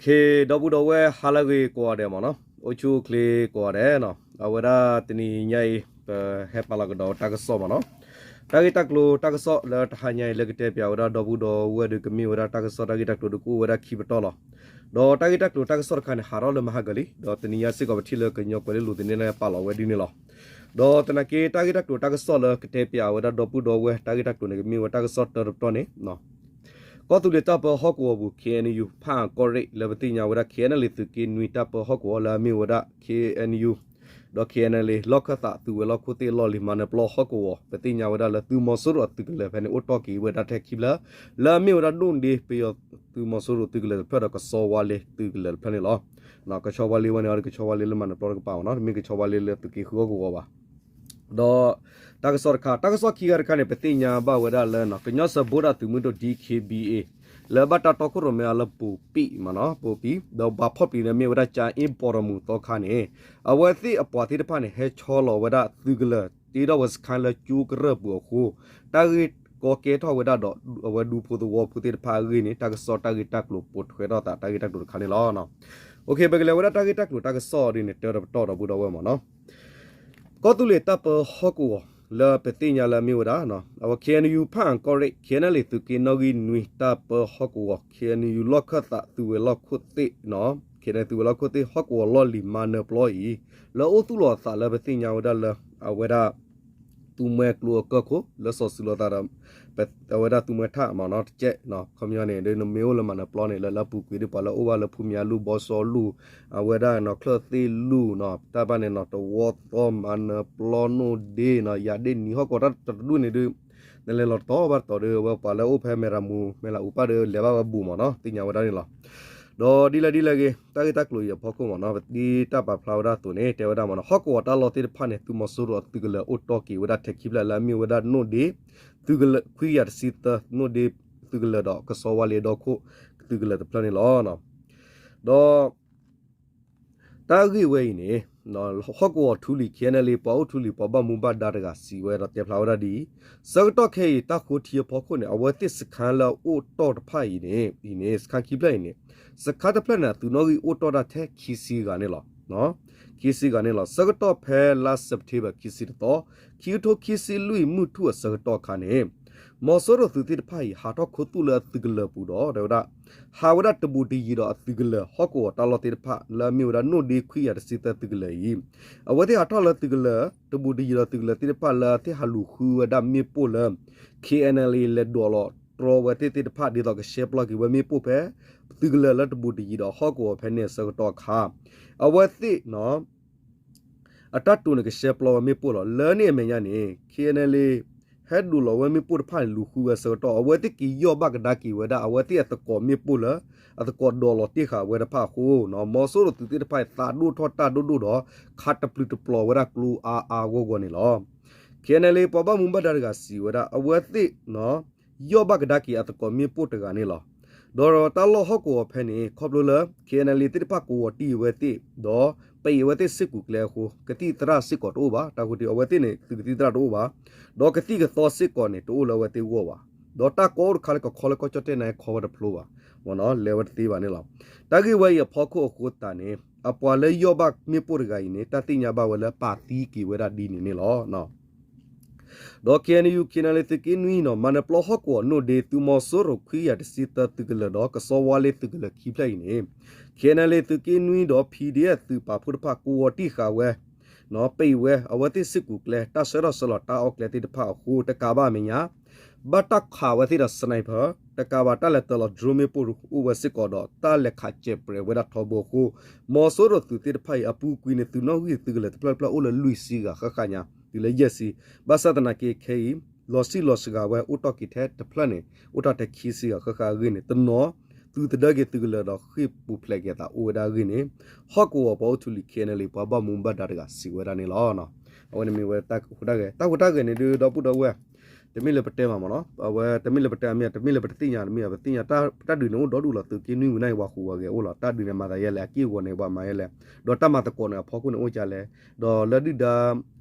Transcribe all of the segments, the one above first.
ခ့ ဒီပုၢ်ဒီဝဲၢ် ဟါလၢအဂ့ၤကိးဂၤဒဲးမ့ၢ်နီၤ, အိၣ်ဆူၣ်အိၣ်ချ့ကိးဂၤဒဲးနီၤ, အဝဲဒၣ်တနံၤညါအံၤ ပဟဲပာ်လီၤကဒီးတၢ်ကစီၣ်မ့ၢ်နီၤ, တၢ်ဂ့ၢ်တၢ်ကျိၤတၢ်ကစီၣ်လၢတဟါညါအံၤလၢကတဲပၠးဝဲဒၣ်ဒီပုၢ်ဒီဝဲၢ်ဒီး ကမ့ၢ်ဝဲဒၣ်တၢ်ကစီၣ်တၢ်ဂ့ၢ်တၢ်ကျိၤဒီးကအိၣ်ဝဲဒၣ်ခံပတီၢ်လီၤ. ဒီးတၢ်ဂ့ၢ်တၢ်ကျိၤတၢ်ကစီၣ်တခါန့ၣ် ဟးထီၣ်လၢမဟါကလံ, ဒီးတနံၤညါစ့ၢ်ကီးပထံၣ်လၢကညီကွဲၤလ့လိၤသန့လၢပာ်လီၤဝဲဒ်န့ၣ်လီၤ. ဒီးသနာ်က့တၢ်ဂ့ၢ်တၢ်ကျိၤတၢ်ကစီၣ်လၢကတဲပၠးဝဲဒၣ်ဒီပုၢ်ဒီဝဲၢ် တၢ်ဂ့ၢ်တၢ်ကျိၤန့ၣ် ကမ့ၢ်ဝဲတၢ်ကစီၣ်တၢတပတီၢ်န့ၣ် ကီၢ်သူလ့ၤတၢ်ပၢဟီၣ်ကဝီၤပူၤ ခ့ၣ်အဲၣ်ယူၣ် ဖၣ်အၣ်ကီၢ်ရ့ၣ်လၢပသ့ၣ်ညါဝဲဒၣ် ခ့ၣ်အဲၣ်ယူၣ် သုးက့နွံတၢ်ပၢဟီၣ်ကဝီၤလၢအမ့ၢ်ဝဲဒၣ် ခ့ၣ်အဲၣ်ယူၣ် ဒီး ခ့ၣ်အဲၣ်ယူၣ် လီၢ်ခၢၣ်သးသုးဝဲၤလီၢ်ခိၣ်သ့ၣ်လီၢ်လံၤမၤနၢၤပျီဟီၣ်ကဝီၤ ပသ့ၣ်ညါဝဲဒၣ်လၢသုးမီၤစိရိၤအသုးကလၢၤဖဲန့ၣ် အိၣ်တီၢ်က့ၤဝဲဒၣ်ထဲခံဖျၢၣ် လၢအမ့ၢ်ဝဲဒၣ်ဒိၣ်ဒ့ပယီၤသုးမီၤစိရိၤသုးကလၢၤတဖျၢၣ်ဒီးကဆီဝါလ့သုးကလၢၤတဖျၢၣ်န့ၣ်လီၤ. ကဆီဝါလ့ဝဲန့ၣ်အီၤဒီး ကဆီဝါလ့လၢမၤနၢၤပျီတကပၤမ့ၢ်နီၤ, တမ့ၢ်ကဆီဝါလ့လၢသုးက့ဃုဟီၣ်ကဝီၤဘၣ်. ဒီးတၢ်ကစီၣ်တခါ, တၢ်ကစီၣ်ခံဂၤတခါန့ၣ် ပသ့ၣ်ညါဘၣ်ဝဲဒၣ်လၢ ကညီစၢဖှိၣ်ဒၣ်သုးမုၢ်ဒိၣ် DKBA လၢဘၣ်တၢ်တီခိၣ်ရိၣ်မဲအီၤလၢပိာ်ပံၣ်မ့ၢ်နီၤ, ပိာ်ပံၣ် ဒီးပှၤဖီၣ်ပျံၤန့ၣ်မ့ၢ်ဝဲဒၣ် ကၠၤအ့ဘီၣ်တမူၤသီခါန့ၣ် အဝဲသ့ၣ်အပှၤသ့ၣ်တဖၣ်န့ၣ် ဟဲဆီလီၤဝဲဒၣ်သုးကလၢၤ တ့ထီၣ်ဝဲစခါလၢကၠိကရၢၢ်ပူၤအဃိ တၢ်ဂ့ၢ်ကီကဲထီၣ်ဝဲဒၣ်ဒီး အဝဲဒူဖိသဝီဖိသ့ၣ်တဖၣ်အဂ့ၢ်န့ၣ် တၢ်ကစီၣ်တၢ်ဂ့ၢ်တၢ်ကျိၤပိာ်ထွဲထီၣ်သးတၢ်ဂ့ၢ်တၢ်ကျိၤတခါန့ၣ်လီၤ. ပကလဲၤဝဲဒၣ်တၢ်ဂ့ၢ်တၢ်ကျိၤတၢ်ကစီၣ်ဒ်န့ၣ် တၢတပတီၢ်ဒီပုၢ်ဒီဝဲၢ်မ့ၢ်နီၤ. ကီၢ်သူလ့ၤတၢ်ပၢဟီၣ်ကဝီၤ လၢပသ့ၣ်ညါလၢအမ့ၢ်ဝဲဒၣ် အဝဲ ခ့ၣ်အဲၣ်ယူၣ် ဖၣ်အၣ်ကီၢ်ရ့ၣ် ခ့ၣ်အဲၣ်ယူၣ် သုးက့နီၣ်ဂံၢ်နွံတၢ်ပၢဟီၣ်ကဝီၤ ခ့ၣ်အဲၣ်ယူၣ် လီၢ်ခၢၣ်သးသုးဝဲၤလီၢ်ခိၣ်သ့ၣ် ခ့ၣ်အဲၣ်ယူၣ် သုးဝဲၤလီၢ်ခိၣ်သ့ၣ် ဟီၣ်ကဝီၤလီၢ်လံၤမၤနၢၤပျီအံၤ လၢအအိၣ်သူၣ်လီၤအသးလၢပသ့ၣ်ညါဝဲဒၣ်လၢ အဝဲဒၣ် သူမှဲကျိအကၢၢ်ခိၣ် လၢစီၤစုၤလီၤသးဒီး အဝဲဒၣ်သူမှဲထၣ်မ့ၢ်နီၤ တကဲး ခီပညီန့ၣ် ဒ်နမ့ၢ်အိၣ်လၢမၤနၢၤပျီန့ၣ် လၢလၢပူၤကွံာ်ဒ်ပှၤလၢအိၣ်ဘၣ်လၢဖူမၠါလူၢ် ဘီစီလူၢ် အဝဲဒၣ်နီၢ်ချၢၣ်သ့ၣ်လူၢ်နီၤ တၢ်ဘၣ်န့ၣ်နီၤ တဝီသီမၤနၢၤပျီနိၣ်ဒ့နီၤ ယၤဒ့ၣ်နံၤဟီၣ်ကဝီၤတၢ်တဒူၣ်န့ၣ်ဒုး နလဲၤလီၤတတီၤဘၣ်တတီၤဒီး အဝဲပှၤလၢအိၣ်ဖဲမဲၢ်ရမူ မဲၢ်လးအူပၢ်ဒီး လဲၤဘၣ်ဝဲဘူးမ့ၢ်နီၤ သ့ၣ်ညါဝဲဒၣ်န့ၣ်လီၤ. ဒီးဒ်လဲၣ်ဒ်လဲၣ်ဂ့ၤ တၢ်ဂ့ၢ်တၢ်ကျိၤအံၤအဖီခိၣ်မ့ၢ်နီၤ ဒ်တၢ်ပာ်ဖျါဝဲဒၣ်အသိးန့ၣ် တဲဝဲဒၣ်မ့ၢ်နီၤ ဟီၣ်ကဝီၤတၢ်လီၢ်သ့ၣ်တဖၣ်န့ၣ် သုးမီၤစိရိၤအသုးကလၢၤအိၣ်တီၢ်က့ၤဝဲဒၣ်ထဲခံဖျၢၣ်လၢအမ့ၢ်ဝဲဒၣ်နိၣ်ဒ့ သုးကလၢၤ ခွံကယၤတဆံသၢ နိၣ်ဒ့သုးကလၢၤဒီး ကဆီဝါလ့ဒီခိၣ်သုးကလၢၤတဖျၢၣ်န့ၣ်လီၤ. ဒီး တၢ်ဂ့ၢ်ဝဲအံၤန့ၣ် ဟီၣ်ကဝီၤထူလံၤ ခ့ၣ်အဲၣ်ယူၣ် ပှၤအိၣ်ထူလံၤ ပှၤဘၣ်မူဘၣ်ဒါတဂၤစံးဝဲဒီးတဲဖျါဝဲဒၣ်ဒ်အံၤ, ဆၢကတီၢ်ခဲအံၤ တၢ်ဃိထံအဖီခိၣ်န့ၣ် အဝဲသ့ၣ်စခါလၢအအိၣ်တီၢ်တဖၣ်အံၤန့ၣ် အံၤန့ၣ် စခါခံဖျၢၣ်အံၤန့ၣ် စခါတဖျၢၣ်န့ၣ် အသုးနီၣ်ဂံၢ်အိၣ်တီၢ်တၢ်ထဲခံဆံဂၤန့ၣ်လီၤ. ခံဆံဂၤန့ၣ်လီၤ. ဆၢကတီၢ်ဖဲလါစဲးပထ့ဘၢၣ် ခံဆံတသီ ခံကထိခံဆံလွံၢ်မုၢ်ထူၣ်အဆၢကတီၢ်အခါန့ၣ် မီၤစိရိၤသုးသ့ၣ်တဖၣ်အံၤ ဟးထီၣ်ခူသူၣ်လၢအသုးကလၢၤပူၤဒီး တဲဝဲဒၣ် ဟးဝဲဒၣ်တဘူးတယံၤဒီးအသုးကလၢၤ ဟီၣ်ကဝီၤတၢ်လီၢ်သ့ၣ်တဖၣ် လၢအမ့ၢ်ဝဲဒၣ်နိၣ်ဒ့ခွံကယၤတဆံသၢသုးကလၢၤအံၤ အဝဲသ့ၣ်ဟးထီၣ်လၢသုးကလၢၤ တဘူးတယံၤဒီးသုးကလၢၤသ့ၣ်တဖၣ်လၢအသ့ၣ်ဟးလူၤဃုဝဲဒၣ်မ့ၣ်ပိၢ်လၢ ခ့ၣ်အဲၣ်ယူၣ် လဲၤဒိးလီၤတြီဝဲသ့ၣ်သ့ၣ်တဖၣ် ဒ်သိးကရှဲပျီက့ၤဝဲမ့ၣ်ပိၢ်ဖဲ သုးကလၢၤလၢတဘူးတယံၤဒီးဟီၣ်ကဝီၤဖဲန့ၣ်အဆၢကတီၢ်အခါ အဝဲသ့ၣ် အတၢ်တိာ်န့ၣ်ကရှဲပျီဝဲမ့ၣ်ပိၢ်လီၤ. လၢန့ၣ်အမဲာ်ညါန့ၣ် ခ့ၣ်အဲၣ်ယူၣ် ဟဲဒိးလီၤဝဲမ့ၣ်ပိၢ်တဖၣ်န့ၣ် လူၤဃုဝဲအဆၢကတီၢ် အဝဲသ့ၣ်က့ၤယီၢ်ဘၣ်ကဒါက့ၤဝဲဒၣ် အဝဲသ့ၣ်အသကိးမ့ၣ်ပိၢ်လၢ အသကိးဒိးလီၤတ့ၢ်ဃာ်ဝဲတဖၣ်အဃိ မီၤစိရိၤသုးသ့ၣ်တဖၣ်အံၤ သးဒိၣ်ထီၣ်တၢ်ဒိၣ်ဒိၣ်ဒီး ခးတပျုာ်တပျီၤဝဲဒၣ်ကျိအါအါဂီၢ်ဂီၢ်န့ၣ်လီၤ. ခ့ၣ်အဲၣ်ယူၣ် ပှၤဘၣ်မူဘၣ်ဒါတဂၤစံးဝဲဒၣ် အဝဲသ့ၣ် ယီၢ်ဘၣ်ကဒါက့ၤအသကိးမ့ၣ်ပိၢ်တဂၤန့ၣ်လီၤ. ဒီးတၢ်လီၢ်ဟီၣ်ကဝီၤဖဲန့ၣ် ခီဖျိလၢ ခ့ၣ်အဲၣ်ယူၣ် သ့ၣ်တဖၣ်ကဝီၤတံၢ်အဝဲသ့ၣ် ဒီးပအံၤအဝဲသ့ၣ်စ့ၢ်ကီးကျဲအဃိ ကသံၣ်သရၣ်စ့ၢ်ကီးတအိၣ်ဘၣ်. တၢ်ဃိတံၢ်အဝဲသ့ၣ်န့ၣ် သုးကသံၣ်သရၣ်တအိၣ်ဘၣ်. ဒီးကသံၣ်ကသီစ့ၢ်ကီးန့ၣ် တအိၣ်လၢအဝဲသ့ၣ်ဂီၢ်ဘၣ်. ဒီးတၢ်ကီအိၣ်တခါလၢကခီလၢကီၢ်ကၠီၣ်တဲၣ်န့ၣ် ခီဝဲတဖျိဘၣ်. လဲၤဝဲတသ့ဘၣ်န့ၣ်လီၤ. တၢ်ဂ့ၢ်ဝဲအံၤအဖီခိၣ်အဃိသတးန့ၣ် အပှၤလၢယီၢ်ဘၣ်မ့ၣ်ပိၢ်တဂၤအံၤန့ၣ် တၢ်သ့ၣ်ညါဘၣ်ဝဲလၢပာ်သံက့ၤဝဲဒၣ်ဒ်န့ၣ်န့ၣ်လီၤ. ဒီး ခ့ၣ်အဲၣ်ယူၣ် ခ့ၣ်အဲၣ်ယူၣ် သုးက့နွံနီၤ မၤနၢၤပျီဟီၣ်ကဝီၤနိၣ်ဒ့ သုးမီၤစိရိၤခွံကယၤတဆံသၢသုးကလၢၤဒီး ကဆီဝါလ့သုးကလၢၤခံဖျၢၣ်အံၤန့ၣ် ခ့ၣ်အဲၣ်ယူၣ် သုးက့နွံဒီး PDF သုးပာ်ဖှိၣ်တဖၣ် ကဝီၤတံၢ်ဃာ်ဝဲ ပအံၤဝဲ အဝဲသ့ၣ်စ့ၢ်ကီးကျဲ တၢ်ဆှၢထီၣ်ဆှၢလီၤတၢ်အီၣ်ကျဲသ့ၣ်တဖၣ်အဃိ တကးဘၣ်အမဲာ်ညါ ဘၣ်တၢ်ခးဝဲသ့ၣ်ဒီး sniper တကးဘၣ်တၢ်လဲၤတၢလီၤ drone မ့ၣ်ပိၢ်အိၣ်ဝဲစ့ၢ်ကီးဒီး တၢ်လဲၤခးစဲးပြဲးဝဲဒၣ်ထီဘိအဃိ မီၤစိရိၤသုးသ့ၣ်တဖၣ်အံၤ အပူၤကွံာ်န့ၣ် သုးနီၣ်ဂံၢ်သုးကလၢၤတဖျၢၣ်တဖျၢၣ်အိၣ်လၢလွံၢ်ဆံဂၤဃၣ်ဃၣ်ညါ တုၤလၢယဲၢ်ဆံ ဘၣ်ဆၣ်သနာ်က့ခဲအံၤ လီၤဆံးလီၤစှၤဝဲအိၣ်တီၢ်က့ၤထဲတဖျၢၣ်န့ၣ် အိၣ်တ့ၢ်ထဲခံဆံဂၤဃၣ်ဃၣ်အဂ့ၢ်န့ၣ် တနီၤ သုးသဒၢက့ၤသုးကလၢၤဒီးဃ့ၢ်ပူၤဖျဲးက့ၤအသးအိၣ်ဝဲဒၣ်အဂ့ၢ်န့ၣ် ဟီၣ်ကဝီၤပှၤအိၣ်ထူလံၤ ခ့ၣ်အဲၣ်ယူၣ် ပှၤဘၣ်မူဘၣ်ဒါတဂၤစံးဝဲဒၣ်န့ၣ်လီၤ. အဝဲန့ၣ်မ့ၢ်ဝဲတၢ်ဃိတၢ်ဂဲၤ တၢ်ဃိတၢ်ဂဲၤန့ၣ်ဒုး ဒီပုၢ်ဒီဝဲၢ် တမ့ၢ်လၢပတဲမးမ့ၢ်နီၤ အဝဲတမ့ၢ်လၢပတဲမ့ၢ် တမ့ၢ်လၢပတသ့ၣ်ညါတမ့ၢ် ပသ့ၣ်ညါ တၢ်ဒုးန့ၣ်အိၣ်ဒီဒူၣ်လီၤ သုးက့နွံဝံၤန့ၣ် ပှၤဃုာ်ပှၤဂဲၤအိၣ်လီၤ တၢ်ဒုးန့ၣ်မၤသးယဲလဲၣ် အက့ၢ်အဂီၤန့ၣ်ပှၤမၤယဲလဲၣ် ဒီးတၢ်မၤသကိးန့ၣ်အဖီခိၣ်န့ၣ်အိၣ်ကလဲၣ် ဒီးလၢဒုၣ်ဒါ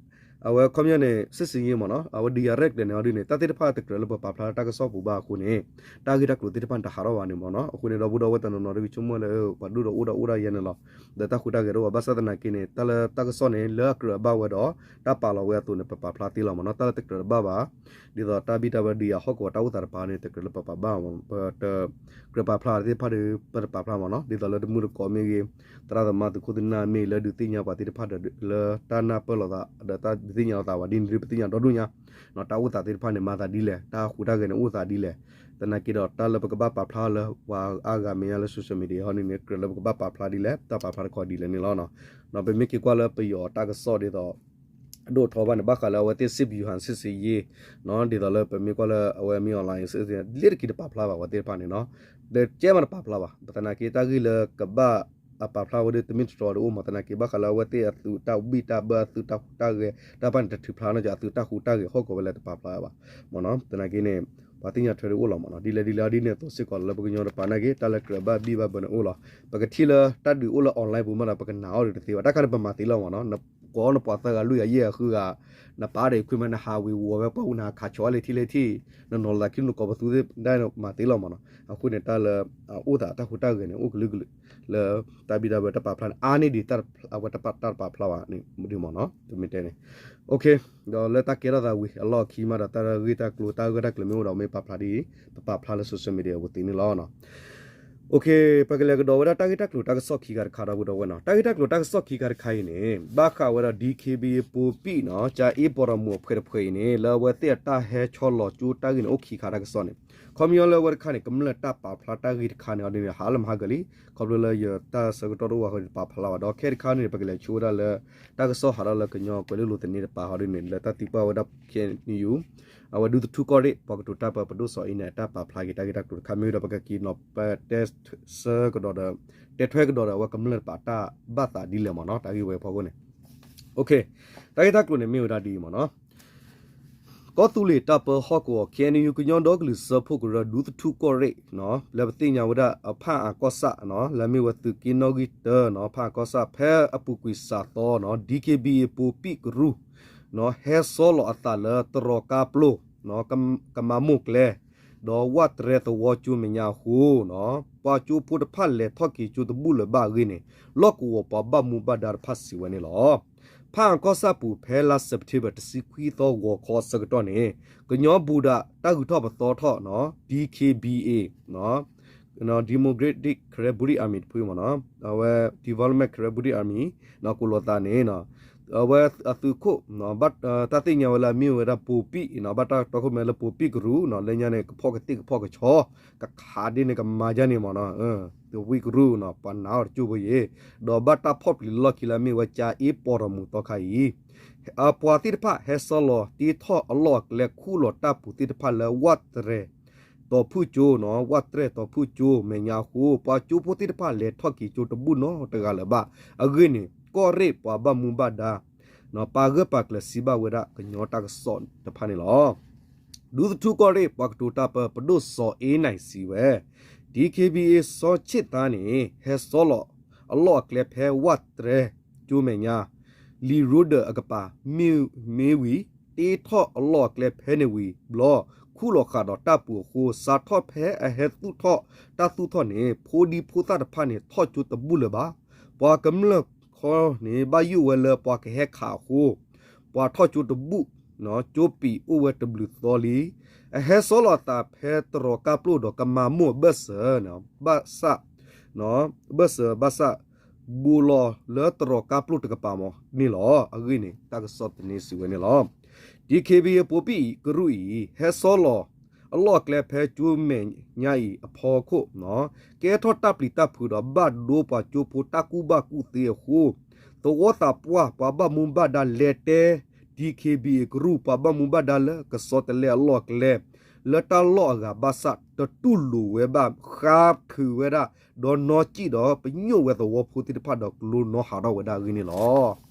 အဝဲခီပညီန့ၣ် စစ်ဆင်ရေးမ့ၢ်နီၤ အဝဲဒုးယၤရဲၣ်ကျဲၤန့ၣ်အီၤဒ်န့ၣ် တၢ်သ့ၣ်တဖၣ်တကြၢးလၢပပာ်ဖျါတၢ်ကစီၣ်ပူၤဘၣ်အဃိန့ၣ် တၢ်ဂ့ၢ်တၢ်ကျိၤသ့ၣ်တဖၣ်န့ၣ် တဟးထီၣ်ဘၣ်န့ၣ်မ့ၢ်နီၤ. အဃိန့ၣ်ဒီပုၢ်ဒီဝဲၢ်တနီၤနီၤ တဂ့ၤဆိကမိၣ်လၢ ပှၤဒိၣ်ဒီးအိၣ်ဒီးအိၣ်ဒီးယဲန့ၣ်လီၤ. ဒီးတၢ်ဟူးတၢ်ဂဲၤတအိၣ်ဘၣ် ဘၣ်ဆၣ်သနာ်က့န့ၣ် တၢ်လၢတၢ်ကစီၣ်န့ၣ် လၢအကြၢးအဘၣ်ဝဲဒီး တၢ်ပာ်လီၤဝဲအသိးန့ၣ် ပပာ်ဖျါသ့လီၤမ့ၢ်နီၤ. တၢ်လၢတကြၢးတဘၣ်ဘၣ် ဒ်သိးတၢ်ဘံၣ်တၢ်ဘၢဒုးယၤဟီၣ်ကဝီၤတၢ်အိၣ်သးတပၤန့ၣ် တကြၢးလၢပပာ်ဘၣ် ပတကြၢးပာ်ဖျါသ့ၣ်တဖၣ်ဒီး ပတပာ်ဖျါမ့ၢ်နီၤ. ဒ်သိးလၢတမုၢ်တကိးမ့ၢ်ဂ့ၤ သရၣ်သမါသုးခိၣ်သုးနၢ်မ့ၢ်ဂ့ၤ လၢဒုးသ့ၣ်ညါပှၤသ့ၣ်တဖၣ်ဒီး လၢတၢ်နၢ်ပၢၢ်လိာ်သး ဒီးတၢ်ဒုးသ့ၣ်ညါလိာ်သးဝဲဒ်န့ၣ်ဒီး ပသ့ၣ်ညါဒီဒူၣ်ညါ တၢ်အိၣ်သးသ့ၣ်တဖၣ်န့ၣ် မၤသးဒ်လဲၣ် တၢ်ဟူးတၢ်ဂဲၤန့ၣ်အိၣ်သးဒ်လဲၣ်. သနာ်က့ဒီး တၢ်လၢပကဘၣ်ပာ်ဖျါလၢပှၤအါဂၤမဲာ်ညါလၢ social media ဟီဒ်န့ၣ် ကြၢးလၢပကဘၣ်ပာ်ဖျါဒ်လဲၣ် တၢ်ပာ်ဖျါတခီဒ်လဲၣ်န့ၣ်လီၤ. ပမ့ၢ်က့ၤကွၢ်လၢပယီၤတၢ်ကစီၣ်ဒ်သိး အဒိၣ်ထီဘၣ်န့ၣ် ဘၣ်ဃးလၢအဝဲသ့ၣ် စစ်ဗျူဟာ စစ်ဆင်ရေး ဒ်သိးလၢပမ့ၢ်ကွၢ်လၢအဝဲမ့ၢ် online လ့တက့ၤတပာ်ဖျါဘၣ်ဝဲသ့ၣ်တဖၣ်န့ၣ်နီၤ. ဒီးကဲမးတပာ်ဖျါဘၣ် ပသနာ်က့တၢ်ဂ့ၢ်လၢကဘၣ်အပာ်ဖျါဝဲဒၣ်တမ့ၢ်တတီဒီးအိၣ်မး သနာ်က့ဘၣ်ဃးလၢအဝဲသ့ၣ်အသုးတၢ်ဘံၣ်တၢ်ဘၢ အသုးတၢ်ဟူးတၢ်ဂဲၤ တၢ်တဖၣ်န့ၣ် တထုးဖျါနီၤ အသုးတၢ်ဟူးတၢ်ဂဲၤဟီၣ်ကဝီၤဝဲလၢတပာ်ဖျါဘၣ်မ့ၢ်နီၤ. သနာ်က့န့ၣ် ပှၤသ့ၣ်ညါထွဲဒၣ်အိၣ်လီၤမ့ၢ်နီၤ. ဒ်လဲၣ်ဒ်လဲၣ်ဒ်န့ၣ်အသိးစ့ၢ်ကီးလၢပကညီတပၤနာ်က့ တၢ်လၢကြၢးဘၣ်ဘံၣ်ဘၣ်ဘၢန့ၣ်အိၣ်လီၤ. ပကထံၣ်လၢတၢ်ဒုးအိၣ်လၢ online ပူၤမးဒီး ပကနာ်အီၤဒီးတသ့ဘၣ်. တၢ်ခါန့ၣ် ပမၤသ့လီၤမ့ၢ်နီၤ. နကိးနပှၤသၢဂၤလွံၢ်ဂၤယဲၢ်ဂၤဃုဂၤ နပာ်ဒီး equipment နဟးဝ့ၤဝီၤဝဲပှၤအူနၤခးဆီၣ်အါလဲၣ်ထံၣ်လဲၣ်ထံၣ် နနီၤလီၤသးခံနကိးပသူသ့ၣ်ဒၣ်န့ၣ် မၤသ့လီၤမ့ၢ်နီၤ. အဃိန့ၣ် တၢ်လၢအအိၣ်သးတၢ်ဟူးတၢ်ဂဲၤန့ၣ် အိၣ်ကလုာ်ကလုာ်လၢ တၢ်ဘံၣ်တၢ်ဘၢတၢ်ပာ်ဖျါန့ၣ် အါန့ၢ်ဒံး အဝဲတၢ်တပာ်ဖျါဘၣ်န့ၣ်မ့ၢ်နီၤ. တမ့ၢ်တဲန့ၣ် ဒီးလၢတၢ်ကဲထီၣ်သးဝံၤအလီၢ်ခံမးဒီး တၢ်ဂ့ၢ်တၢ်ကျိၤ တၢ်ဂ့ၢ်တၢ်ကျိၤမ့ၢ်အိၣ်ဒီးမ့ၢ်ပာ်ဖျါဒ်အံၤ ပပာ်ဖျါလၢ social media အပူၤသ့န့ၣ်လီၤ. ပကလဲၤကဒီးဝဲဒၣ်တၢ်ဂ့ၢ်တၢ်ကျိၤတၢ်ကစီၣ်ခံခါတခါဒီပုၢ်ဒီဝဲၢ်နီၤ. တၢ်ဂ့ၢ်တၢ်ကျိၤတၢ်ကစီၣ်ခံခါတခါအံၤန့ၣ် ဘၣ်ဃးဝဲဒီး DKBA ပိာ်ပံၣ်နီၤ ကၠၤအ့ပီၣ်တီၣ်မူၤအဖှဲးတဖှဲးအံၤန့ၣ် လၢအဝဲသ့ၣ်အတၢ်ဟဲဆီလီၤကၠိတၢ်ဂ့ၢ်န့ၣ်အိၣ်ခံခါတၢ်ကစီၣ်န့ၣ် ခီပညီလၢအဝဲတခါန့ၣ် ကမျၢၢ်တၢ်ပာ်ဖျါတၢ်ဂ့ၢ်တခါန့ၣ် အီၤဒ်န့ၣ် ဟးလၢမဟါကလံ ခီဖျိလၢယတၢ်ဆၢကတီၢ်တအိၣ်အဃိန့ၣ် တပာ်ဖျါဘၣ်ဒီး ခဲတခါန့ၣ် ပကလဲၤဆိဝဲဒၣ်လၢ တၢ်ကစီၣ်ဟးထီၣ်လၢကညီကွဲၤလ့လိၤသန့တပၤအီၤဒ်န့ၣ် လၢတၢ်သံကွၢ်ဝဲဒၣ် KNU အဝဲဒူသထူကီၢ်ရ့ၣ် ပှၤကတိၤတၢ်ပၢ ပဒိၣ်စီၤအ့နဲၣ် အတၢ်ပာ်ဖျါက့ၤတၢ်ဂ့ၢ်တၢ်ကျိၤတခါ မ့ၢ်ဝဲဒီးပကက့ၤနီၤ ပတဲဆၢကဒီးဒီး တဲထွဲကဒီးဒီး အဝဲကမျၢၢ်တပၤတၢ်ဘၣ်သးဒ်လဲၣ်မ့ၢ်နီၤ တၢ်ဂ့ၢ်ဝဲအဖီခိၣ်န့ၣ် တၢ်ဂ့ၢ်တၢ်ကျိၤန့ၣ်မ့ၢ်ဝဲဒၣ်ဒ်အံၤမ့ၢ်နီၤ. ကီၢ်သူလ့ၤတၢ်ပၢဟီၣ်ကဝီၤ KNU ကညီဒီကလုာ်စၢဖှိၣ်ကရၢ ဒူသထူကီၢ်ရ့ၣ် လၢပသ့ၣ်ညါဝဲဒၣ် ဖၣ်အၣ်ကီၢ်ဆၣ် လၢအမ့ၢ်ဝဲသုးက့နီၣ်ဂံၢ်တၢ ဖၣ်အၣ်ကီၢ်ဆၣ် ဖဲအပူၤကွံာ်စှၤသီနီၤ DKBA ပိာ်ပံၣ်ကရူၢ် ဟဲဆီလီၤအသးလၢတရီးကါပျိ ကမၤမိၢ်ကျဲ ဒီးဝၣ်တရဲသဝီကၠိမဲာ်ညါအဃိ ပှၤကၠိဖိတဖၣ်လဲၤထီၣ်က့ၤကၠိတဘူၣ်လၢၤဘၣ်အဂ့ၢ်န့ၣ် လီၢ်ကဝီၤပှၤဘၣ်မူဘၣ်ဒါတဖၣ်စံးဝဲန့ၣ်လီၤ. ဖၣ်အၣ်ကီၢ်ဆၣ်ပူၤ ဖဲလါစဲးပထ့ဘၢၣ် တဆံခွံသီဂီၤခီအဆၢကတီၢ်န့ၣ် ကညီဘူးဒးတၢ်ဂုၤထီၣ်ပသီထီၣ် DKBA Democratic Karen Buri Army တဖုမ့ၢ်နီၤ အဝဲ Development Karen Buri Army ကိးလိာ်သးန့ၣ် အဝဲအသုးခိၣ် တၢ်သ့ၣ်ညါဝဲလၢအမ့ၢ်ဝဲဒၣ်ပိာ်ပံၣ် ဘၣ်တၢ်တီခိၣ်မဲလၢပိာ်ပံၣ်ကရူၢ်နီၤ လၢညါန့ၣ် ကဖီၣ်ကသ့ၣ်ကဖီၣ်ကဆီ ကခးဒ်န့ၣ် ကမၤဒ်န့ၣ်မ့ၢ်နီၤ ပိာ်ပံၣ်ကရူၢ်နီၤ ပှၤနာ်အီၤတကၠိၢ်ဖိယ့ၣ် ဒီးဘၣ်တၢ်ဖီၣ်ပျံၤလီၢ်ခံလၢအမ့ၢ်ဝဲကၠၤအ့ပီၣ်တီၣ်မူၤသီခါအံၤ အပှၤသ့ၣ်တဖၣ်ဟဲဆီလီၤတ့ထီၣ်အလီၢ်အကျဲ ခူၣ်လီၤတၢ်ပူၤသ့ၣ်တဖၣ်လၢဝၣ်တရဲ တီၤဖုၣ်ကၠိနီၤ ဝၣ်တရဲၣ်တီၤဖုၣ်ကၠိမဲာ်ညါအဃိ ပှၤကၠိဖိသ့ၣ်တဖၣ်လဲၤထီၣ်က့ၤကၠိတဘူၣ်နီတဂၤလၢၤဘၣ်အဂ့ၢ်န့ၣ် ကီၢ်ရ့ၣ်ပှၤဘၣ်မူဘၣ်ဒါ ပာ်ဂၢၢ်ပာ်ကျၢၤစံးဘၣ်ဝဲဒၣ်ကညီတၢ်ကစီၣ်တဖၣ်န့ၣ်လီၤ. ဒူသထူကီၢ်ရ့ၣ် ပှၤကတိၤတၢ်ပၢ ပဒိၣ်စီၤအ့နဲၣ်စံးဝဲ DKBA စီၤဆ့ၣ်သါန့ၣ် ဟဲဆီလီၤအလီၢ်အကျဲဖဲဝၣ်တရဲၣ်ကၠိမဲာ်ညါ လံာ်ရိဒၢၣ်အကပၤ မ့ၢ်ဝံၤ တ့ထီၣ်အလီၢ်အကျဲဖဲန့ၣ်ဝံၤဘျီ ခူၣ်လီၤဃာ်ဒီးတၢ်ပူၤအဃိ စးထီၣ်ဖဲအဟဲသူၣ်ထီၣ်တၢ်သူၣ်ထီၣ်န့ၣ် ဖိဒံဖိသၣ်တဖၣ်န့ၣ် ထီၣ်ကၠိတဘူၣ်လၢၤဘၣ်. ပှၤကမျၢၢ်ခီန့ၣ် ဘၣ်ယိၣ်ဝဲလၢပှၤကဟဲခးအဃိ ပှၤထီၣ်ကၠိတဘူၣ် ကၠိပံာ်အိၣ်ဝဲတဘျုးသီလံ. အဟဲဆီလီၤအသးဖဲတရီးကါပျိၣ်ဒီးကမၤမိၢ်အဘၢၣ်စၢၤ ဘၣ်ဆၣ် ဘၢၣ်စၢၤဘၣ်ဆၣ် ဘူးလီၤလၢတရီးကါပျိၣ်တကပၤမ့ၢ်န့ၣ်လီၤ. အဂ့ၢ်န့ၣ် တၢ်ကစီၣ်သန့စံးဝဲန့ၣ်လီၤ. DKBA ပိာ်ပံၣ်ကရူၢ်အံၤ ဟဲဆီလီၤအလီၢ်အကျဲဖဲကၠိမဲာ်ညါအံၤအဖီခိၣ် ကဲထီၣ်တၢ်ပျံၤတၢ်ဖုးဒီးဘၣ်ဒိပှၤကၠိဖိတၢ်ကူၣ်ဘၣ်ကူၣ်သ့အဃိ သဝီသးပှၢ်ပှၤဘၣ်မူဘၣ်ဒါလဲၤတဲ DKBA ကရူၢ်ပှၤဘၣ်မူဘၣ်ဒါလၢကဆီတလဲအလီၢ်အကျဲ လၢတၢ်လီၢ်အဂၤဘၣ်ဆၣ် တတူၢ်လိာ်ဝဲဘၣ် ဃါခုးဝဲဒၣ် ဒီးနီၢ်ကံၣ်ဒီးပညိၣ်ဝဲသဝီဖိသ့ၣ်တဖၣ်ဒီးကျိနီၤဟးထီၣ်ဝဲဒၣ်အဂ့ၢ်န့ၣ်လီၤ.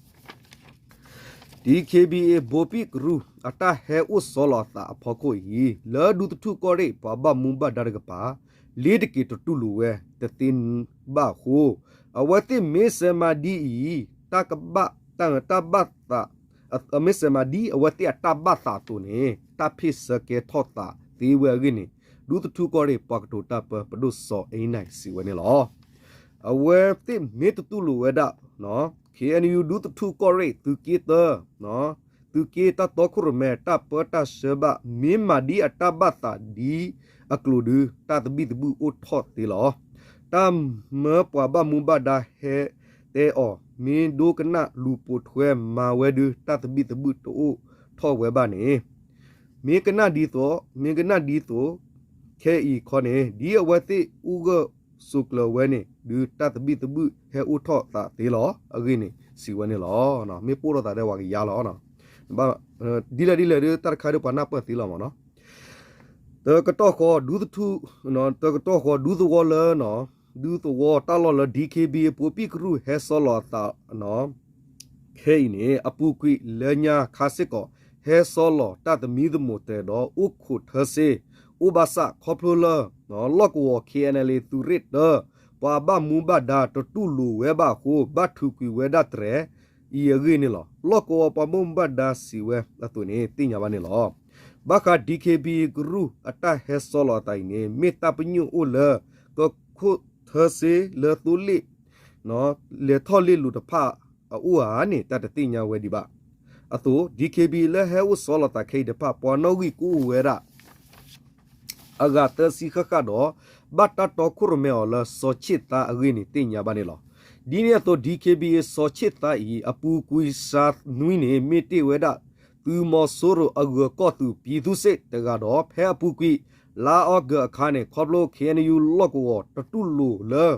DKBA ပိာ်ပံၣ်ကရူၢ် အတၢ်ဟဲအိၣ်ဆီလီၤအသးအဖီခိၣ်အံၤ လၢဒူသထူၣ်ကီၢ်ရ့ၣ်ပှၤဘၣ်မူဘၣ်ဒါတကပၤ လ့ၤတက့ၤတတူၢ်လိာ်ဝဲတသ့ဘၣ်အဃိ အဝဲသ့ၣ်မ့ၢ်ဆဲးမၤဒ်အံၤ တၢ်ကဘၣ် တၢ်ဘၣ်သး မ့ၢ်စဲးမးဒ်အဝဲသ့ၣ်အတၢ်ဘၣ်သးအသိးန့ၣ် တၢ်ဖ့ၣ်ဆၢကဲထီၣ်သးသ့ဝဲအဂ့ၢ်န့ၣ် ဒူသထူၣ်ကီၢ်ရ့ၣ်ပှၤကတိၤတၢ်ပၢ ပဒိၣ်စီၤအ့နၢ်စံးဝဲန့ၣ်လီၤ. အဝဲသ့ၣ်မ့ၢ်တတူၢ်လိာ်ဝဲဒၣ် ခ့ၣ်အဲၣ်ယူၣ် ဒူသထူၣ်ကီၢ်ရ့ၣ် သုးက့တၢ သုးက့တၢ်တီခိၣ်ရိၣ်မဲ တၢ်ပၢတၢ်ဆှၢဘၣ် မ့ၢ်မၤဒ်အတၢ်ဘၣ်သးဒ်အကျိၤဒု တၢ်သဘံၣ်သဘုၣ်အိၣ်ထီၣ်သ့လီၤ. တၢ်မၢပှၤဘၣ်မူဘၣ်ဒါဟဲတဲအီၤ မ့ၢ်ဒိကနၣ်လူၤပိာ်ထွဲမၤဝဲဒု တၢ်သဘံၣ်သဘုၣ်တအိၣ်ထီၣ်ဝဲဘၣ်န့ၣ် မ့ၢ်ကနၣ်ဒ်သိး မ့ၢ်ကနၣ်ဒ်သိး ခဲအံၤခီန့ၣ် ဒ်အဝဲသ့ၣ်အိၣ်ဂၢၢ်ဆိးကျၢၤဝဲန့ၣ် ဒုးတၢ်သဘံၣ်သဘုၣ်ဟဲအိၣ်ထီၣ်သးသ့လီၤ အဂ့ၢ်န့ၣ် စံးဝဲန့ၣ်လီၤ. မ့ၢ်ပိၢ်ထီၣ်သးဒီးပှၤကယါလီၤ. ဒ်လဲၣ်ဒ်လဲၣ်ဒုး တၢ်တခါဒုးပှၤနၢ်ပၢၢ်သ့လီၤမ့ၢ်နီၤ. တကတီၢ်ဃီ ဒူသထူၣ် တကတီၢ်ဃီ ဒူသဝီလၢ ဒူသဝီတၢ်လီၢ်လၢ DKBA ပိာ်ပံၣ်ကရူၢ်ဟဲဆီလီၤအသး ခဲအံၤန့ၣ် အပူၤကွံာ်လၢညါခါစ့ၢ်ကီး ဟဲဆီလီၤတၢ်သမံသမိးတြဲၤဒီး အိၣ်ခိးထၢစ့ အိၣ်ဘၣ်ဆၣ် ခီဖျိလၢ လီၢ်ကဝီၤ KNLA သုးရ့ၣ်တၢ ပှၤဘၣ်မူဘၣ်ဒါတတူၢ်လိာ်ဝဲဘၣ်အဃိ ဘၣ်ထုးကွံာ်ဝဲဒၣ်တြဲၤ အံၤအဂ့ၢ်န့ၣ်လီၤ. လီၢ်ကဝီၤပှၤဘၣ်မူဘၣ်ဒါစံးဝဲအသိးန့ၣ် သ့ၣ်ညါဘၣ်န့ၣ်လီၤ. ဘၣ်ဃး DKBA ကရူၢ်အတၢ်ဟဲဆီလီၤအသးအံၤန့ၣ် မ့ၢ်တၢ်ပညိၣ်အိၣ်လၢ ကခိးထၢစ့လၢသိလ့ၣ် လဲၤထီၣ်လ့ၣ်လိၤတဖၣ်အအိၣ်ဧါန့ၣ် တၢ်တသ့ၣ်ညါဝဲဒံးဘၣ်. အသိး DKBA လၢဟဲအိၣ်ဆီလီၤသးခဲအံၤတဖၣ် ပှၤနီၣ်ဂံၢ်ကအိၣ်ဝဲဒၣ် အဂၤသၢဆံဃၣ်ဃၣ်ဒီး ဘၣ်တၢ်တီခိၣ်ရိၣ်မဲအီၤလၢစီၤဆ့ၣ်သါအဂ့ၢ်န့ၣ် သ့ၣ်ညါဘၣ်န့ၣ်လီၤ. ဒ်န့ၣ်အသိး DKBA စီၤဆ့ၣ်သါအံၤ အပူၤကွံာ်စှၤနွံန့ၣ် မ့ၢ်တ့ၢ်ဝဲဒၣ် သုးမီၤစိရိၤအဂၢၤကီၢ်သုး ပြည်သူ့စစ် တဂၤဒီး ဖဲအပူၤကွံာ် လါအီကူးအခါန့ၣ် ခီဖျိ KNU လီၢ်ကဝီၤတတူၢ်လိာ်လၢ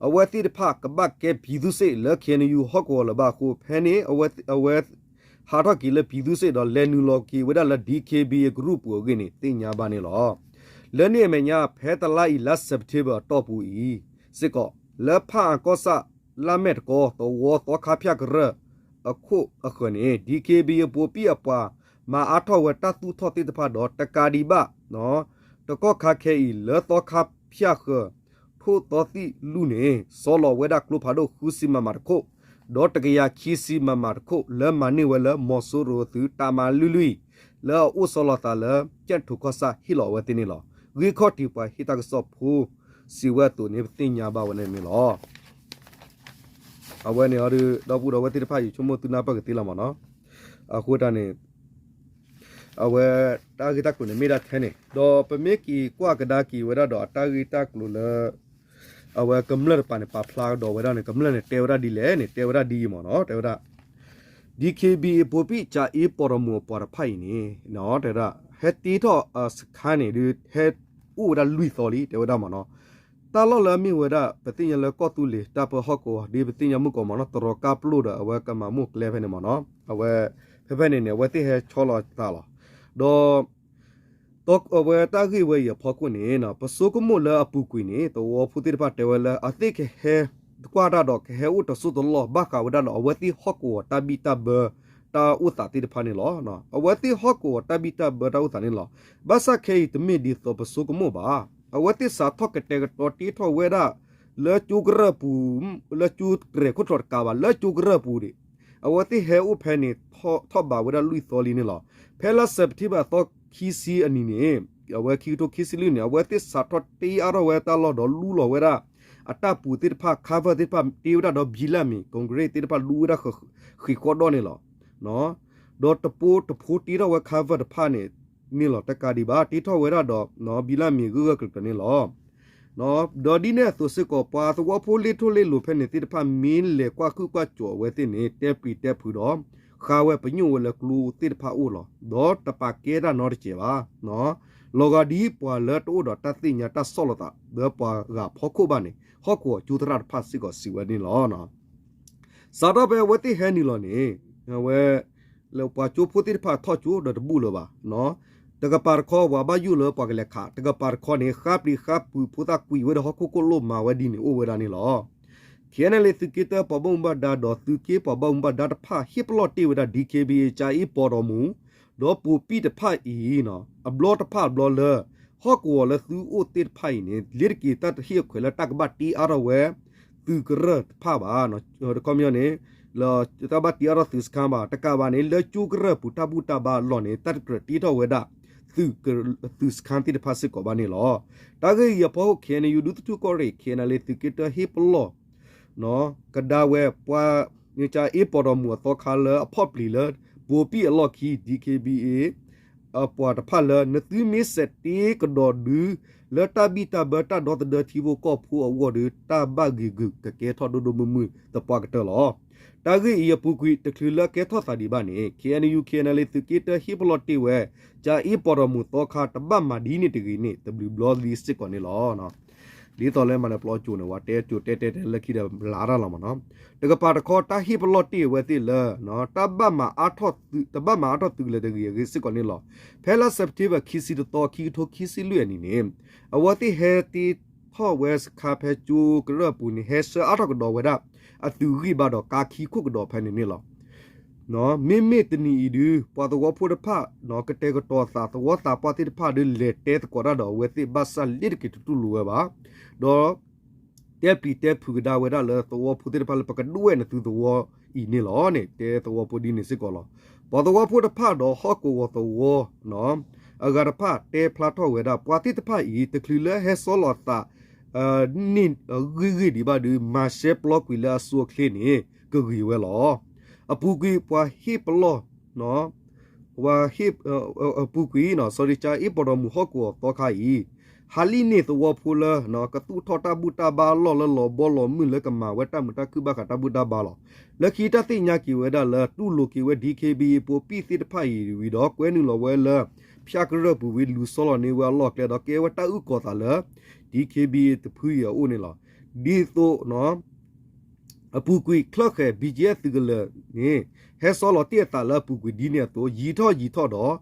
အဝဲသ့ၣ်တဖၣ်ကဘၣ်ကဲ ပြည်သူ့စစ် လၢ KNU ဟီၣ်ကဝီၤလၢၤဘၣ်အဃိ ဖဲန့ၣ် အဝဲ ဟးထီၣ်က့ၤလၢ ပြည်သူ့စစ် ဒီးလဲၤနုာ်လီၤက့ၤဝဲဒၣ်လၢ DKBA ကရူၢ်ပူၤအဂ့ၢ်န့ၣ် သ့ၣ်ညါဘၣ်န့ၣ်လီၤ. လၢန့ၣ်အမဲာ်ညါ ဖဲတလါအံၤ လါ September အတီၢ်ပူၤအံၤစ့ၢ်ကီး လၢဖးအၣ်ကီၢ်ဆၣ် လါမဲာ်တကီ သဝီသီခါဖၠၣ်ကရၢၢ်အခိၣ်အဃၢၤန့ၣ် DKBA ပိာ်ပံၣ်အပှၤ မၤအါထီၣ်ဝဲတၢ်သူၣ်ထီၣ်သ့ၣ်တဖၣ်ဒီး တကးဒံးဘၣ် တကီၢ်ခါခဲအံၤ လၢသီခါဖၠၣ်ဃၢၤ ထိၣ်သီသံၣ်လွံၢ်န့ၣ် ဆီလီၤဝဲဒၣ်ကျိဖးဒိၣ်ဃုဆံ MM တခိၣ် ဒီးတကယၤခံဆံ MM တခိၣ် လၢမၤန့ၢ်ဝဲလၢ မီၤစိရိၤသုး တပ်မ လွံၢ်လွံၢ် လၢအအိၣ်ဆီလီၤသးလၢ ကၠဲၣ်ထိးကီၢ်ဆၣ်ဟ့ၣ်လီၤဝဲသ့ၣ်န့ၣ်လီၤ. ဂ့ၢ်ခီၣ်ထံးပှၤဟ့ၣ်တၢ်ကစီၣ်ဖိ စံးဝဲအသိးန့ၣ် ပသ့ၣ်ညါဘၣ်ဝဲန့ၣ်မ့ၢ်လီၤ. အဝဲန့ၣ်အီၤဒီး ဒီပုၢ်ဒီဝဲၢ်သ့ၣ်တဖၣ် ယဆိကမိၣ်သုနၢ်ပၢၢ်ကသ့လီၤမ့ၢ်နီၤ. အဃိတၢ်န့ၣ် အဝဲတၢ်ဂ့ၢ်တၢ်ကျိၤန့ၣ်မ့ၢ်ဒၣ်ထဲန့ၣ် ဒီးပမ့ၢ်က့ၤကွၢ်ကဒါက့ၤဝဲဒၣ်ဒီးအတၢ်ဂ့ၢ်တၢ်ကျိၤလၢ အဝဲကမျၢၢ်တပၤန့ၣ် ပာ်ဖျါကဒီးဝဲဒၣ်န့ၣ် ကမျၢၢ်န့ၣ် တဲဝဲဒၣ်ဒ်လဲၣ်န့ၣ် တဲဝဲဒၣ်ဒ်အံၤမ့ၢ်နီၤ တဲဝဲဒၣ် DKBA ပိာ်ပံၣ် ကၠၤအ့ပီၣ်တီၣ်မူၤအပှၤတဖၣ်အံၤန့ၣ် တဲဝဲဒၣ် ဟဲတ့ထီၣ်စခါန့ၣ်ဒုး ဟဲအိၣ်ဝဲဒၣ်လွံၢ်သီလံ တဲဝဲဒၣ်မ့ၢ်နီၤ. တၢ်လီၢ်လၢအမ့ၢ်ဝဲဒၣ် ပသ့ၣ်ညါလၢကီၢ်သူလ့ၤတၢ်ပၢဟီၣ်ကဝီၤ ဒ်ပသ့ၣ်ညါမုၢ်ကီၢ်မ့ၢ်နီၤ တရီးကါပျိၢ်ဒီး အဝဲကမၤမိၢ်ကျဲဖဲန့ၣ်မ့ၢ်နီၤ အဝဲ ဖဲဖဲန့ၣ်န့ၣ် အဝဲသ့ၣ်ဟဲဆီလီၤသးလီၤ. ဒီး အဝဲတၢ်ဂ့ၢ်ဝဲအံၤအဖီခိၣ်န့ၣ် ပဆိကမိၣ်လၢအပူၤကွံာ်န့ၣ် သဝီဖိသ့ၣ်တဖၣ်တဲဝဲလၢ အဝဲသ့ၣ်ကဟဲကွၢ်တၢ်ဒီး ကဟဲအိၣ်တစိၢ်တလီၢ် ဘၣ်ဃးဝဲဒၣ်ဒီး အဝဲသ့ၣ်ဟီၣ်ကဝီၤတၢ်ဘံၣ်တၢ်ဘၢ တၢ်အိၣ်သးသ့ၣ်တဖၣ်န့ၣ်လီၤ. အဝဲသ့ၣ်ဟီၣ်ကဝီၤတၢ်ဘံၣ်တၢ်ဘၢတၢ်အိၣ်သးန့ၣ်လီၤ. ဘၣ်ဆၣ်ခဲအံၤတမ့ၢ်ဒ်သိးပဆိကမိၣ်ဘၣ်. အဝဲသ့ၣ်စးထီၣ်ကတဲာ်ကတီၤတ့ထီၣ်ဝဲဒၣ် လၢကၠိကရၢၢ်ပူၤ လၢကၠိတြဲၤခိၣ်ထီၣ်တကးဘၣ် လၢကၠိကရၢၢ်ပူၤဒံး အဝဲသ့ၣ်ဟဲအိၣ်ဖဲန့ၣ် ထီၣ်ဘးဝဲဒၣ်လွံၢ်သီလံန့ၣ်လီၤ. ဖဲလါစဲးပထ့ဘၢၣ်သီခံဆံအနံၤန့ၣ် အဝဲခံကထိခံဆံလွံၢ်န့ၣ် အဝဲသ့ၣ်စးထီၣ်တ့အါထီၣ်ဝဲတၢ်လီၢ်ဒီးလူလီၤဝဲဒၣ် အတၢ်ပူၤသ့ၣ်တဖၣ် cover သ့ၣ်တဖၣ်တ့ဝဲဒၣ်ဒီးဘံလၢ်မ့ၤ concrete သ့ၣ်တဖၣ်လူဝဲဒၣ်ဃံးဃီဒီၣ်န့ၣ်လီၤ. ဒီးတပိတဖိတ့ထီၣ်ဝဲ cover တဖၣ်န့ၣ် န့ၣ်လီၤ. တကးဒံးဘၣ် တ့ထီၣ်ဝဲဒၣ်ဒီး ဘံလၢ်မ့ၤဂၢၢ်ဂၢၢ်ကျၢၤကျၢၤန့ၣ်လီၤ. ဒီးဒ်န့ၣ်အသိးစ့ၢ်ကီး ပှၤသဝီဖိလ့ၣ်ထိၣ်လ့ၣ်လိၤဖဲန့ၣ်သ့ၣ်တဖၣ် မ့ၢ်လဲၤကွၢ်ဃုကွၢ်စိာ်အဝဲသ့ၣ်န့ၣ် တဲပျံၤတဲဖုးဒီး ဃါဝဲပညိၣ်ဝဲလၢကျိသ့ၣ်တဖၣ်အိၣ်လီၤ. ဒီးတပာ်ကဲတၢ်နီတစဲးဘၣ်. လီၤဂာ်ဒ်ပှၤလၢတအိၣ်ဒီးတၢ်သ့ၣ်ညါတၢ်ဆီၣ်လီၤသး လၢပှၤဂၤဖီခိၣ်ဘၣ်န့ၣ် ဟီၣ်ကဝီၤကၠိသရၣ်တဖၣ်စ့ၢ်ကီးစံးဝဲန့ၣ်လီၤ. စးထီၣ်ဖဲအဝဲသ့ၣ်ဟဲနုာ်လီၤန့ၣ် အဝဲ လၢပှၤကၠိဖိသ့ၣ်တဖၣ်ထီၣ်ကၠိဒီးတဘူၣ်လၢၤဘၣ်. တကပၤတခီ ပှၤဘၣ်ယိၣ်လၢပှၤကလဲၤခး, တကပၤတခီန့ၣ် ဃါပျံၤဃါပုာ်ဖိသၣ်ကွံာ်ဝဲဒီးဟီၣ်ခိၣ်ကိၣ်လိၣ်မၤဝဲဒ်န့ၣ်အိၣ်ဝဲဒၣ်န့ၣ်လီၤ. KNLA သုးက့တၢပှၤဘၣ်မူဘၣ်ဒါဒီးသုးက့ပှၤဘၣ်မူဘၣ်ဒါတဖၣ် ဟ့ၣ်ပလီၢ်တ့ၢ်ဝဲဒၣ် DKBA ကၠၤအ့ပီၣ်တီၣ်မူၤ ဒီးပိာ်ပံၣ်တဖၣ်အံၤ အဘျီတဖၣ်အဘျီလၢ ဟီၣ်ကဝီၤလၢသုအိၣ်သ့ၣ်တဖၣ်အံၤန့ၣ် လ့ၤတက့ၤတၢ်တဟ့ၣ်အခွဲးလၢတၢ်ကဘၣ်တ့အါထီၣ်ဝဲ သုးကရၢၢ်တဖၣ်ဘၣ်. တခီပညီန့ၣ် လၢတၢ်ဘၣ်တ့အါထီၣ်သုးစခါဘၣ် တကးဘၣ်န့ၣ် လၢကၠိကရၢၢ်ပူၤတၢ်ဘူၣ်တၢ်ဘါအလီၢ်န့ၣ် တၢ်တကြၢးတ့ထီၣ်ဝဲဒၣ် သုးစခါသ့ၣ်တဖၣ်စ့ၢ်ကီးဘၣ်န့ၣ်လီၤ. တၢ်ဂ့ၢ်အံၤအဖီခိၣ် KNU ဒူသထူၣ်ကီၢ်ရ့ၣ် KNLA သုးက့တၢဟ့ၣ်ပလီၢ် ကဒါဝဲပှၤ ကၠၤအ့ပီၢ်ဒီးမုၢ်အသီခါလၢအဖီၣ်ပျံၤလၢ ဘိပံၣ်အလီၢ်ခံ ဒီး DKBA အပှၤတဖၣ်လၢ နသုမ့ၢ်စဲးတ့ကဒီးဒု လၢတၢ်ဘံၣ်တၢ်ဘၢတၢ်ဒီသဒၢထံဖိကီၢ်ဖိအဂီၢ်ဒီး တၢ်ဘၣ်ဂ့ၤဂုာ်ကကဲထီၣ်ဒိၣ်ဒိၣ်မုၢ်မုၢ်သပှၢ်ကတၢၢ်လီၤ. တၢ်ဂ့ၢ်အံၤအပူၤကွံာ် တချုးလၢအကဲထီၣ်သးဒံးဘၣ်န့ၣ် KNU KNLA သုးက့တၢဟ့ၣ်ပလီၢ်တ့ၢ်ဝဲ ကၠၤအ့ပီၢ်ဒီးမုၢ်သီခါ တဘၣ်မၤဒ်န့ၣ်တဂ့ၤန့ၣ် တဘျုးဘျီလံစ့ၢ်ကီးန့ၣ်လီၤ. ဒ်သိးလၢမၤနၢၤပျီကၠိန့ၣ် ဝဲတဲကၠိတဲတဲတဲလၢခံဒီးဘျါတၢ်လီၤမ့ၢ်နီၤ. တကပၤတခီ တၢ်ဟ့ၣ်ပလီၢ်တ့ၢ်ဝဲသ့ၣ်လၢ တၢ်ဘၣ်မၤအါထီၣ်သုး တဘၣ်မၤအါထီၣ်သုးကလၢၤတဂ့ၤအဂ့ၢ်စ့ၢ်ကီးန့ၣ်လီၤ. ဖဲလါစဲးပထ့ဘၢၣ်ခံဆံတသီ ခံကထိခံဆံလွံၢ်အနံၤန့ၣ် အဝဲသ့ၣ်ဟဲတ့ထီၣ်ဝဲစခါဖဲကၠိကရၢၢ်အပူၤန့ၣ် ဟဲဆှၢအါထီၣ်ကဒီးဝဲဒၣ် အသုးဂံၢ်ဘါဒီးကါခံခိၣ်ကဒီးဖဲန့ၣ်န့ၣ်လီၤ. မ့မ့ၢ်တနံၤအံၤဒု ပှၤသဝီဖိတဖၣ် ကတဲာ်ကတီၤသးသဝီသးပှၢ်သ့ၣ်တဖၣ်ဒီး လဲၤတဲသကိးတၢ်ဒီးအဝဲသ့ၣ်ဘၣ်ဆၣ်လ့တက့ၤတတူၢ်လိာ်ဝဲဘၣ်, ဒီး တဲပျံၤတဲဖုးကဒါဝဲဒၣ်လၢသဝီဖိသ့ၣ်တဖၣ်လၢ ပကဒွဲၣ်နသုသဝီအံၤန့ၣ်လီၤန့ၣ် တဲသဝီဖိဒ်န့ၣ်စ့ၢ်ကီးလီၤ. ပှၤသဝီဖိတဖၣ်ဒီးဟီၣ်ကဝီၤသဝီ အဂၤတဖၣ်တဲဖျါထီၣ်ဝဲဒၣ် ပှၤသ့ၣ်တဖၣ်အံၤ တချုးလၢဟဲဆီလီၤသး န့ၢ်ဂ့ၢ်ဂ့ၢ်ဒံးဘၣ်ဒီး မၤရှဲပျီကွံာ်လၢအစိအချ့န့ၣ် ကဂ့ၤဝဲလီၤ. အပူၤကွံာ်ပှၤဟ့ၣ်ပလီၢ် ပှၤဟ့ၣ် အပူၤကွံာ် စီၤရံကၠါအ့ပီၢ်ဒီးမုၢ်ဟီၣ်ကဝီၤသီခါအံၤ ဟးလံန့ၢ်သဝီဖိလၢ ကသူၣ်ထီၣ်တၢ်ဘူၣ်တၢ်ဘါအလီၢ်လၢလီၤဘီလီၤမုၢ်လၢကမၤဝဲတၢ်မုာ်တၢ်ခုၣ်ဘၣ်ဃးတၢ်ဘူၣ်တၢ်ဘါလီၤ. လၢခံတၢ်သ့ၣ်ညါက့ၤဝဲဒၣ်လၢ တူၢ်လိာ်က့ၤဝဲ ဒီး ကဲနုာ်လီၤဝဲလၢ ဖၠၣ်ကရၢၢ်ပူၤဝံၤ လူၤဆီလီၤန့ၢ်ဝဲအလီၢ်ကျဲဒီး ကဲဝဲတၢ်အုၣ်ကီၤသးလၢ ဒီး တဖုအံၤအအိၣ်န့ၣ်လီၤ. ဒ်သိး အပူၤကွံာ်ချၢၣ်ဃဲၤ ဘံၣ်ကဲသုးကလၢၤန့ၣ် ဟဲဆီလီၤတ့ၢ်အသးလၢအပူၤကွံာ်ဒ်န့ၣ်အသိး ယံာ်ထီၣ်ယံာ်ထီၣ်ဒီး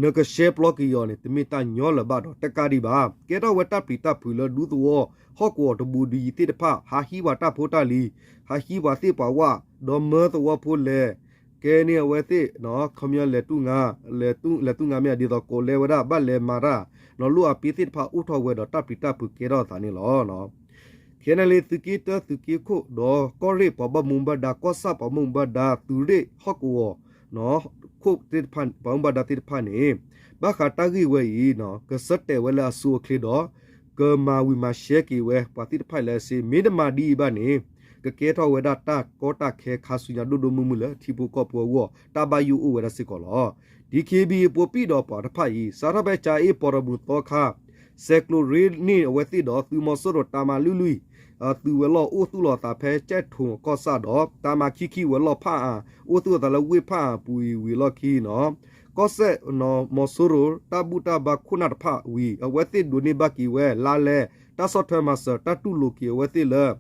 နကရှဲပျီက့ၤအီၤန့ၣ် တမ့ၢ်တၢ်ညီလၢၤဘၣ်ဒီး တကးဒံးဘၣ် ကဲထီၣ်ဝဲတၢ်ပျံၤတၢ်ဖုးလၢဒူသဝီ ဟီၣ်ကဝီၤတဘူးဒီးယံၤသ့ၣ်တဖၣ် ဟးဟံးပှၤတၢ်ဖိတၢ်လံၤ ဟးဟံးပှၤသ့ၣ်ပှၤဝၣ် ဒီးမၢသဝီဖိလဲၤ ကဲန့ၢ်အဝဲသ့ၣ် ခီပညီလဲၤတူၢ်ငါ လဲၤတူၢ်ငါမ့ၢ်ဒ်သိးကိးလဲဝဲဒၣ် ဘၣ်လဲၤမၤတၢ် နီၢ်လိၣ်အပ့သ့ၣ်တဖၣ်အိၣ်ထီၣ်ဝဲဒီးတၢ်ပျံၤတၢ်ဖုးကဲထီၣ်အသးန့ၣ်လီၤ. ခဲန့ၣ်လံ သုးက့တၢ သုးက့ခိၣ် ဒီးကီၢ်ရ့ၣ်ပှၤဘၣ်မူဘၣ်ဒါ ကီၢ်ဆၣ်ပှၤဘၣ်မူဘၣ်ဒါ သုးရ့ၣ်ဟီၣ်ကဝီၤ ခိၣ်သ့ၣ်တဖၣ် ပှၤဘၣ်မူဘၣ်ဒါသ့ၣ်တဖၣ်န့ၣ် ဘၣ်ဃးတၢ်ဂ့ၢ်ဝဲအံၤ ကဆၢတဲာ်ဝဲလၢအစိအချ့ဒီး ကမၤဝံၤမၤရှဲက့ၤဝဲ ပှၤသ့ၣ်တဖၣ်လၢအစ့ မ့ၢ်တမၤဒ်အံၤဘၣ်န့ၣ် ကကဲထီၣ်ဝဲဒၣ်တၢ်ကီတၢ်ခဲခါဆူညါဒိၣ်ဒိၣ်မုၢ်မုၢ်လၢထံဖိကီၢ်ဖိအဂီၢ် တၢ်ဘၣ်ယိၣ်အိၣ်ဝဲဒၣ်စ့ၢ်ကီးလီၤ. ဒီး ဒီးကီၢ်ရ့ၣ်ပှၤပံၣ်ဒီးပှၤတဖၣ်အံၤ စးထီၣ်ဖဲကၠၤအ့ပီၢ်ဒီးမုၢ်သီခါ ဆဲးကျိးရ့န့ၢ်အဝဲသ့ၣ်ဒီးသုးမီၤစိရိၤတၢ်မၤလွံၢ်လွံၢ် သုးဝဲၤလီၢ်အိၣ်သူၣ်လီၤသးဖဲကၠဲၣ်ထိၣ်ကီၢ်ဆၣ်ဒီး တၢ်မၤခံခံဝဲၤလီၢ်ဖၣ်အၣ် အိၣ်သူၣ်လီၤသးလၢဝ့ၢ်ဖၣ်အၣ်အပူၤအံၤဝံၤအလီၢ်ခံန့ၣ် ကီၢ်စဲၣ်မီၤစိရိၤ တၢ်ဘူၣ်တၢ်ဘါခိၣ်နၢ်တဖၣ်ဝံၤ အဝဲသ့ၣ်ဒိးန့ၢ်ဘၣ်က့ၤဝဲ လါလဲ တၢ်ဆီၣ်ထွဲမၤစၢၤ တၢ်တူၢ်လိာ်က့ၤအဝဲသ့ၣ်လၢ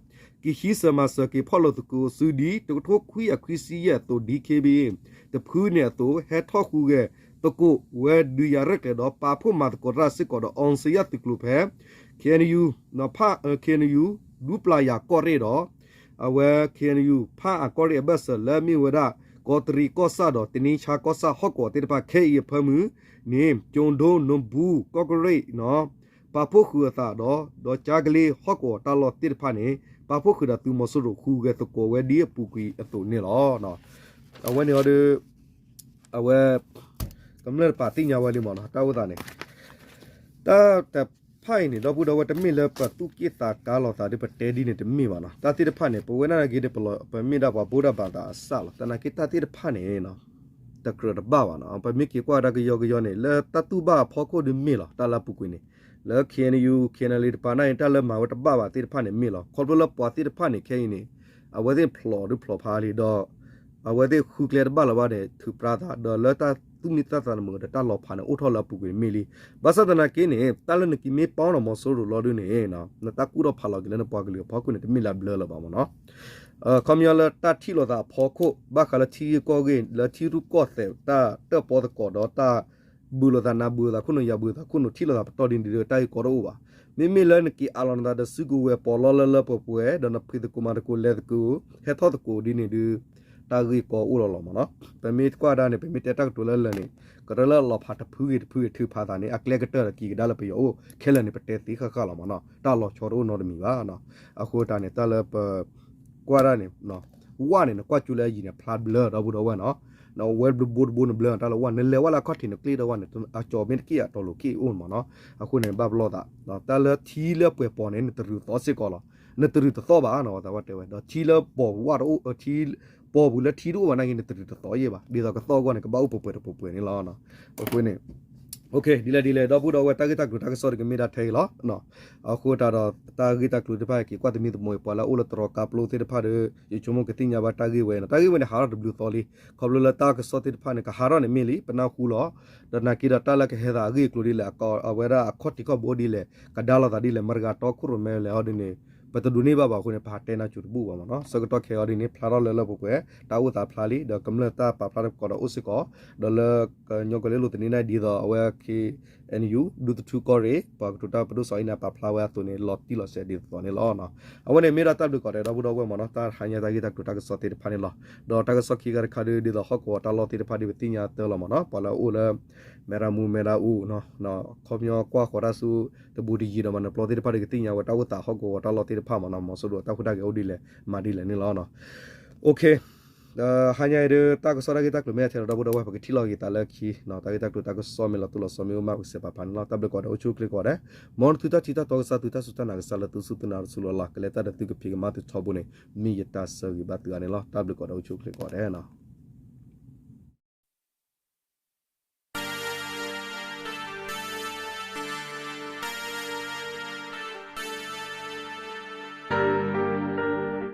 ကဟံးစၢၤမၤစၢၤက့ၤဖီၣ်လိာ်သကိးစုဒ် တကထိခွံကယၤခွံဆံယဲၢ်အသိး ဒီး တဖုန့ၣ်အသိး ဟဲထီၣ်ဃုဂဲၤသကိးဝဲဒုးယၤရဲၣ်ကျဲၤဒီး ပာ်ဖှိၣ်မၤသကိးတၢ်စ့ၢ်ကီးဒီး အောင်ဇေယျ သုးကျိၤဖဲ KNU KNU ဒူပျၢ်ယၤကီၢ်ရ့ၣ်ဒီး အဝဲ KNU ဖၣ်အၣ်ကီၢ်ရ့ၣ်အဘၢၣ်စၢၤလၢမ့ၢ်ဝဲဒၣ် ကီးတရံးကီၢ်ဆၣ်ဒီး တနံဆါကီၢ်ဆၣ်ဟီၣ်ကဝီၤသ့ၣ်တဖၣ်ခဲအံၤအဖၢမုၢ်န့ၣ် ကၠိၤဒိ နဘူး ကီၢ်ကရ့ၣ် ပာ်ဖှိၣ်ဃုာ်အသးဒီး ဒီးကၠါကလ့ဟီၣ်ကဝီၤတၢ်လီၢ်သ့ၣ်တဖၣ်န့ၣ် ပာ်ဖှိၣ်ဃုာ်ဒီးသုးမီၤစိရိၤဃုဂဲၤသကိးဝဲဒ်အပူၤကွံာ်အသိးန့ၣ်လီၤ. အဝဲန့ၣ်အီၤဒီး အဝဲ ကမျၢၢ်တပာ်သ့ၣ်ညါဝဲလံမ့ၢ်နီၤ တၢ်အိၣ်သးန့ၣ် တၢ်တဖၣ်အံၤန့ၣ် ဒီပုၢ်ဒီဝဲၢ် တမ့ၢ်လၢပသူၣ်က့ၣ်သးကါလီၤသးဒီးပတဲဒ်န့ၣ်တမ့ၢ်ဘၣ်နီၤ တၢ်သ့ၣ်တဖၣ်န့ၣ် ပဝဲဒၣ်နာ်က့ဒီး ပမ့ၢ်ဒၣ်ပှၤဘိးဒၣ်ဘၣ်သးအစၢ်လီၤ သနာ်က့တၢ်သ့ၣ်တဖၣ်န့ၣ် တကြၢးတဘၣ်ဘၣ်နီၤ ပမ့ၢ်က့ၤကွၢ်ဒၣ်ကယီကယီန့ၣ် လၢတၢ်တူၢ်ဘၣ်အဖီခိၣ်ဒုးမ့ၢ်လီၤ တၢ်လၢအပူၤကွံာ်န့ၣ် လၢ KNU KNLA တပၤန့ၣ် တၢ်လၢမၤဝဲတဘၣ်ဘၣ်သ့ၣ်တဖၣ်န့ၣ်မ့ၢ်လီၤ ခီဖျိလၢပှၤသ့ၣ်တဖၣ်န့ၣ် ခဲအံၤန့ၣ် အဝဲသ့ၣ်ဖျိးဒုးဖျိးဖးလံဒီး အဝဲသ့ၣ်ဃုကျဲတဘၣ်လၢၤဘၣ်န့ၣ် ထုးပြါသး ဒီးလၢတၢ်သူၣ်မံသးသးတမုာ်ဒီး တၢ်လီၤဖးန့ၣ် အိၣ်ထီၣ်လၢအပူၤကွံာ်န့ၣ်မ့ၢ်လံ ဘၣ်ဆၣ်သနာ်က့န့ၣ် တၢ်လၢနက့ၤမ့ၢ်ပီၣ်နီၣ်မီၤစိရိၤလီၤဒုးန့ၣ် နတၢ်ကူၣ်ထီၣ်ဖးလီၤက့ၤလၢနပှၤကလုာ်အဖီခိၣ်န့ၣ် တမ့ၢ်လၢအဘျၢလၢၤဘၣ်မ့ၢ်နီၤ ခီပညီလၢတၢ်ထံၣ်လိာ်သးအဖီခိၣ် ဘၣ်ဃးလၢထံဂ့ၢ်ကီၢ်ဂ့ၢ် လၢထံရူၢ်ကီၢ်သဲး တၢ်တၢၣ်ပီသကိးဒီးတၢ် ဘုးလိာ်သးနၤဘုးလိာ်သးခိၣ်နူာ်ယၤဘုးလိာ်သးခိၣ်နူာ် ထံၣ်လိာ်သးပတီၢ်ဒ်န့ၣ်ဒီး တၢ်ဂ့ၢ်ကီတအိၣ်ဘၣ်. မ့မ့ၢ်လၢနက့ၤအးလီၤနသးဒီးစုကဝဲၤပီးလီလၢလၢပှဲၤပှဲၤ ဒီးနဖံးသကိးမၤသကိးလဲၤသကိး ဟဲထီၣ်သကိးဒ်န့ၣ်ဒုး တၢ်ဂ့ၢ်ကီအိၣ်လီၤလီၤမ့ၢ်နီၤ. ပမ့ၢ်ကွၢ်ဒၣ်န့ၣ် ပမ့ၢ်တဲတၢ်ကတိၤလၢလၢာ်န့ၣ် ကရၢလၢအလီၤဖးတဖုဂ့ၤတဖုဂ့ၤထုးဖးသးန့ၣ် အကျဲကတၢၢ်ဒီးက့ၤကဒါလၢပယီၤအိၣ်ခဲလၢာ်န့ၣ် ပတဲသ့ဃၣ်ဃၣ်လီၤမ့ၢ်နီၤ. တၢ်လီၤဆီတအိၣ်နီတမံၤဘၣ်. အဃိတၢ်န့ၣ် တၢ်လၢပ ကွၢ်ဒၣ်န့ၣ် ဝၣ်န့ၣ် နကွၢ်ကၠိလၢအယံၤန့ၣ် ဖျါဘျၢ ဒီပုၢ်ဒီဝဲၢ်နီၤ, ဝဲဘိတဘိန့ၣ်ဘျၢ တၢ်လၢဝၣ် နလဲၤဝဲလၢအခီၣ်ထံးနကျ့ဒီးဝၣ်န့ၣ် အကၠီမ့ၢ်တက့ၢ်အတီၤလိာ်က့ၢ်အိၣ်မးနီၤ, အဃိန့ၣ် ဘၣ်ပလီၢ်သး တၢ်လၢထံလၢပှဲၤပီၤန့ၣ် နတရုၤသီစ့ၢ်ကီးလီၤ, နတရုၤတသီၣ်ဘၣ်နီၤ သးဝဲတဲဝဲ ဒီးထံလၢပီၤဝၣ်တအိၣ် ထံ ပီၤပူၤလၢထံတအိၣ်ဘၣ်နာ်က့ နတရုၤတသီၣ်ယဲၢ်ဘၣ်, ဒ်သိးကသီၣ်အဂီၢ်န့ၣ် ကဘၣ်အိၣ်ပှဲၤပှဲၤတပှဲၤပှဲၤန့ၣ်လီၤ. အဃိန့ၣ် ဒ်လဲၣ်ဒ်လဲၣ် ဒီပုၢ်ဒီဝဲၢ် တၢ်ဂ့ၢ်တၢ်ကျိၤတၢ်ကစီၣ်တကမ့ၢ်ဒၣ်ထဲအံၤလီၤ. အဃိသတးဒီး တၢ်ဂ့ၢ်တၢ်ကျိၤသ့ၣ်တဖၣ် က့ၤကွၢ်သမံသမိးအံၤ ပှၤလၢအအိၣ်လၢတရီးကါပျိသ့ၣ်တဖၣ်ဒီး ယဆိကမိၣ်ကသ့ၣ်ညါဘၣ်တၢ်ဂ့ၢ်ဝဲနီၤ, တၢ်ဂ့ၢ်ဝဲန့ၣ် ဟးထီၣ်တဘျုးသီလံ, ခီဖျိလၢတၢ်ကစီၣ်သ့ၣ်တဖၣ်န့ၣ် ကဟးထီၣ်န့ၣ်မ့ၢ်လံ ပနၢ်ဟူလီၤ, ဒီးနာ်က့ဒီးတၢ်လၢကဟဲသးအဂ့ၢ်အကျိၤဒ်လဲၣ် အဝဲဒၣ်အခီၣ်ထံးခီၣ်ဘိဒ်လဲၣ် ကဒါလိာ်သးဒ်လဲၣ် မတၤဂၤတီခိၣ်ရိၣ်မဲလဲၣ်ဟီဒ်န့ၣ် ပတဒိးန့ၢ်ဘၣ်ဘၣ်အဃိန့ၣ် ပဟးတဲနၢ်စူၤတဘူၣ်ဘၣ်မးနီၤ, ဆၢကတီၢ်ခဲအံၤဒ်န့ၣ် ဖျါထီၣ်လၢလၢပှဲၤပှဲၤ တၢ်အိၣ်သးဖျါလံ ဒီးကမျၢၢ်တၢ်ပာ်ဖျါတကီးဒီးအိၣ်စ့ၢ်ကီး, ဒီးလၢကညီကီၢ်လ့လိာ်သန့ၤန့ၣ် ဒ်သိးအဝဲ K N U ဒူသထူကီၢ်ရ့ၣ် ပှၤကတိၤတၢ်ပဒိၣ်စီၤအံၤန့ၣ် ပာ်ဖျါဝဲအသိးန့ၣ် လီၤတံၢ်လီၤဆဲးဒ်သိးသိးန့ၣ်လီၤ. အဝဲန့ၣ်မ့ၢ်ဒၣ်တၢ်ဘျုးကိးဂၤဒဲး ဒီပုၢ်ဒီဝဲၢ်မးနီၤ, တၢ်ဟါညါတၢ်ဂ့ၢ်တၢ်ကျိၤတၢ်ကစီၣ်သ့ၣ်တဖၣ်န့ၣ်လီၤ. ဒီးတၢ်ကစီၣ်ခံဂၤတခါဒ် ဒ်သိးဟီၣ်ကဝီၤတၢ်လီၢ်သ့ၣ်တဖၣ်ဒ်ပသ့ၣ်ညါတၢ်လီၤမးနီၤ, ပှၤလၢအအိၣ်လၢ မဲရမူမဲရအူ ခီပညီကွၢ်ဃီၤတၢ်ဆူ တဘူးတယံၤဒီးမၤနၢၤပျီသ့ၣ်တဖၣ်ဒီးကသ့ၣ်ညါဝဲတၢ်အိၣ်သးဟီၣ်ကဝီၤတၢ်လီၢ်သ့ၣ်တဖၣ်မးနီၤ, မီၤစိရိၤတၢ်ဟူးတၢ်ဂဲၤအိၣ်ဒ်လဲၣ် မၤဒ်လဲၣ်န့ၣ်လီၤ. ဟါညါအံၤဒီး တၢ်ကစီၣ်တၢ်ဂ့ၢ်တၢ်ကျိၤမ့ၢ်ထဲဒီး ဒီပုၢ်ဒီဝဲၢ် ပကထံၣ်လိာ်က့ၤသးလၢခံနီၤ, တၢ်ဂ့ၢ်တၢ်ကျိၤတၢ်ကစီၣ်မ့ၢ်လီၤတိၢ်လီၤဆီမ့ၢ်အိၣ်မး ပကစဲးပာ်ဖျါန့ၣ်လီၤ. တၢ်ဘျုးကိးဂၤဒဲး အိၣ်ဆူၣ်အိၣ်ချ့ကိးဂၤဒဲး, မ်နသုတၢ်ထံၣ်တၢ်တီကစၢ် သုတၢ်စူၢ်တၢ်နာ်ကစၢ်လၢသုစူၢ်သုနာ်တစူၢ်လီၤလး ကလဲၤတၢ်ဒီးသုကဖံးကမၤသုထီဘိန့ၣ် မ့ၢ်ယတၢ်ဆၢဂ့ၤဘၣ်သုဂၤန့ၣ်လီၤ. တၢ်ဘျုးကိးဂၤဒဲး အိၣ်ဆူၣ်အိၣ်ချ့ကိးဂၤဒဲးနီၤ.